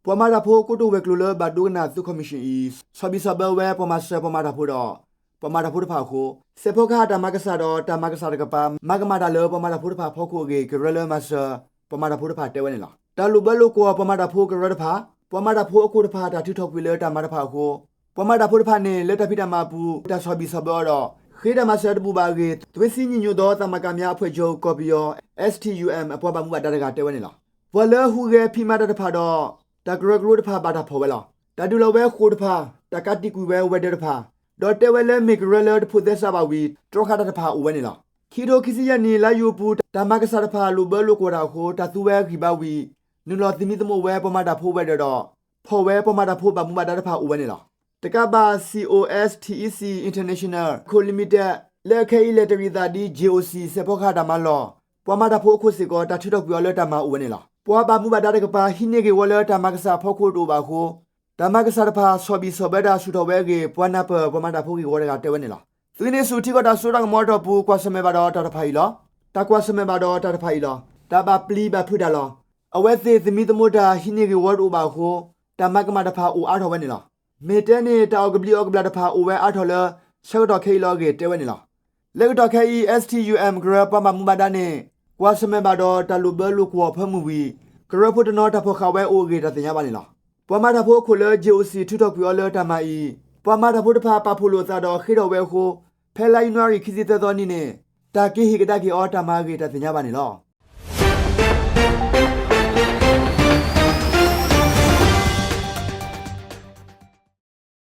ပှၤမၤတၢ်ဖိကိတိာ်ဝဲၤကျိၤလၢဘၣ်ဒိကနၣ်သုးခီၣ်မံၣ်ၡ့ၣ်အံၤ ဆီၣ်ဘံၣ်ဆီၣ်ဘၢဝဲပှၤမၤစၢၤပှၤမၤတၢ်ဖိဒီး ပှၤမၤတၢ်ဖိတဖၣ်အဃိ စဲးဖီကဟၣ်တၢ်မၤကစၢ်ဒီးတၢ်မၤကစၢ်တကပၤ မၤကမၣ်တၢ်လၢပှၤမၤတၢ်ဖိတဖၣ်ဖီခိၣ်အဂ့ၢ် ကရၢလၢမၤစၢၤ ပှၤမၤတၢ်ဖိတဖၣ်တဲဝဲန့ၣ်လီၤ. တၢ်လိၣ်ဘၢလိာ်ကွီၢ်ပှၤမၤတၢ်ဖိကရၢတဖၣ် ပှၤမၤတၢ်ဖိအခိၣ်တဖၣ်တၢ်ထုးထီၣ်ကွံာ်လၢတၢ်မၤတဖၣ်အဃိ ပှၤမၤတၢ်ဖိတဖၣ်န့ၣ် လၢတၢ်ဖံးတၢ်မၤအပူၤ တၢ်ဆီၣ်ဘံၣ်ဆီၣ်ဘၢအီၤဒီး ဃ့တၢ်မၤစၢၤတဘူၣ်ဘၣ်အဂ့ၢ် သွေးစည်းညီညွတ်သော သမဂများအဖွဲ့ချုပ် ကီၢ်ပယီၤ S T U M အပှၤဘၣ်မူဘၣ်ဒါတဂၤတဲဝဲန့ၣ်လီၤ. ပှၤလၢဟူးဂဲၤဖံးမၤတၢ်တဖၣ်ဒီး တၢ်ကရၢကရိတဖၣ်ဘၣ်တၢ်ဖီၣ်ဝဲလီၤ. တၢ်ဒုးလီၤဝဲဃိာ်တဖၣ် တၢ်ကးတံာ်ကွံာ်ဝဲဝဲၤဒၢးတဖၣ် ဒီးတဲဝဲလၢမ့ၢ်ကရၢလၢတဖိးသဲစးဘၣ်ဝံၤ တြီဃာ်တၢ်တဖၣ်အိၣ်ဝဲန့ၣ်လီၤ. ခံကထိခံဆံယဲၢ်နံၣ် လါယူၤအပူၤ တၢ်မၤကစၢ်တဖၣ်လိၣ်ဘၢလိာ်ကွီၢ်တၢ်အဃိ တၢ်သူဝဲအဂံၢ်ဘါဝံၤ နုာ်လီၤသမံသမိးဝဲပှၤမၤတၢ်ဖိဝဲၤဒၢးဒီး ဖီၣ်ဝဲပှၤမၤတၢ်ဖိဘၣ်မူဘၣ်ဒါတဖၣ်အိၣ်ဝဲန့ၣ်လီၤ. တကးဘၣ် C O S T E C International Co Limited လၢအခဲအံၤလဲၤတရံးအသးဒ် J O C စဲးဖီကဟၣ်တၢ်မၤလီၢ် ပှၤမၤတၢ်ဖိအခိၣ်စ့ၢ်ကီး တၢ်ထုးထီၣ်ကွံာ်အီၤလၢတၢ်မၤအိၣ်ဝဲန့ၣ်လီၤ. ပှၤဘၣ်မူဘၣ်ဒါတကပၤ ဟံးန့ၢ်ဂ့ၢ်ဝီလၢတၢ်မၤကစၢ်ဖီခိၣ်တအိၣ်ဘၣ်အဃိ တၢ်မၤကစၢ်တဖၣ် ဆီၣ်ဘံၣ်ဆီၣ်ဘၢတၢ်ဆူၣ်ထီၣ်ဝဲအဂ့ၢ် ပှၤနၢ်ပၢၢ်ပှၤမၤတၢ်ဖိဂ့ၢ်ဝီတဂၤတဲဝဲန့ၣ်လီၤ. သုးန့ၢ်ဆူၣ်ထံကီၢ်တၢ်စိတၢ်ကမီၤအတီၢ်ပူၤ ကွၢ်ဆၢၣ်မဲာ်ဘၣ်ဒီးတၢ်တဖၣ်အံၤလီၤ. တၢ်ကွၢ်ဆၢၣ်မဲာ်ဘၣ်ဒီးတၢ်တဖၣ်အံၤလီၤ. တၢ်ဘၣ်ပျံၤဘၣ်ဖုးတၢ်လီၤ. အဝဲသ့ၣ်သမံသမိးတၢ် ဟံးန့ၢ်ဂ့ၢ်ဝီတအိၣ်ဘၣ်အဃိ တၢ်မၤကမၣ်တဖၣ်အိၣ်အါထီၣ်ဝဲန့ၣ်လီၤ. မ့ၢ်တဲန့ၣ် တၢ်အီၣ်ကဘျံးအီၣ်ကဘျၣ်တဖၣ်အိၣ်ဝဲအါထီၣ်လၢ ဆၢကတီၢ်ခဲအံၤလီၤအဂ့ၢ်တဲဝဲန့ၣ်လီၤ. လၢကတီၢ်ခဲအံၤ S T U M ကရၢပှၤဘၣ်မူဘၣ်ဒါန့ၣ် ကွၢ်ဆၢၣ်မဲာ်ဘၣ်ဒီးတၢ်လိၣ်ဘၢလိာ်ကွီၢ်ဖၢမုၢ်ဝံၤ ကရၢဖိတနီၤတၢ်ဖီၣ်ဃာ်ဝဲအိၣ်အဂ့ၢ်တၢ်သ့ၣ်ညါဘၣ်န့ၣ်လီၤ. ပှၤမၤတၢ်ဖိအခိၣ်လၢ J O C ထုးထီၣ်ကွံာ်အီၤလၢတၢ်မၤအံၤ ပှၤမၤတၢ်ဖိတဖၣ်ပာ်ဖှိၣ်လိာ်အသးဒီးဃ့ထီၣ်ဝဲအဃိ ဖဲလါယနူၤအါရံၤခံဆံသၢသီနံၤန့ၣ် တၢ်က့ၤဟ့ၣ်ကဒါက့ၤအီၤတၢ်မၤအဂ့ၢ်တၢ်သ့ၣ်ညါဘၣ်န့ၣ်လီၤ.